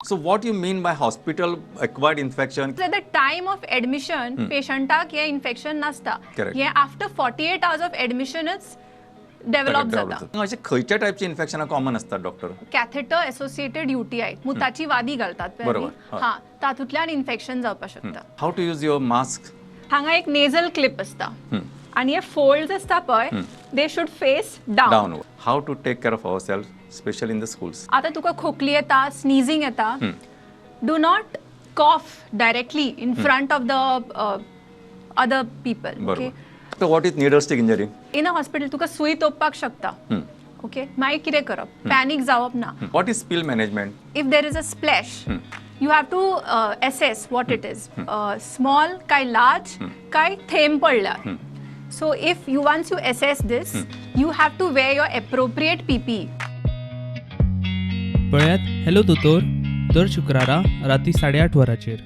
So what you mean by hospital acquired infection? At the time of admission पेशंटाक हें infection नासता. Correct. हें after 48 hours of एडमिशनच develop जाता. अशे खंयच्या टायपची इन्फेक्शनां कॉमन असतात डॉक्टर? कॅथेटर एसोसिएटेड युटीआय, मुताची वादी घालतात पळय आमी. हा, तातूंतल्यान इन्फेक्शन जावपाक शकता. How to use your mask? हांगा एक नेझल क्लिप आसता आनी हे फोल्ड्स आसता पळय, they should face down. Down. How to take care of our self, special in the schools? आता तुका खोकली येता, स्नीजिंग येता, do not cough directly in front of the other people, okay? So what is needle stick injury? In a hospital तुका सुई तोपपाक शकता, okay? मागीर कितें करप? पॅनीक जावप ना. What is spill management? If there is a splash, you have to assess what it is. Small काय large, काय थेंब पडल्या. So if you once you assess this, you have to wear your appropriate PPE. पळयात hello दोतोर, दर शुक्रारा राती 8:30 वरांचेर.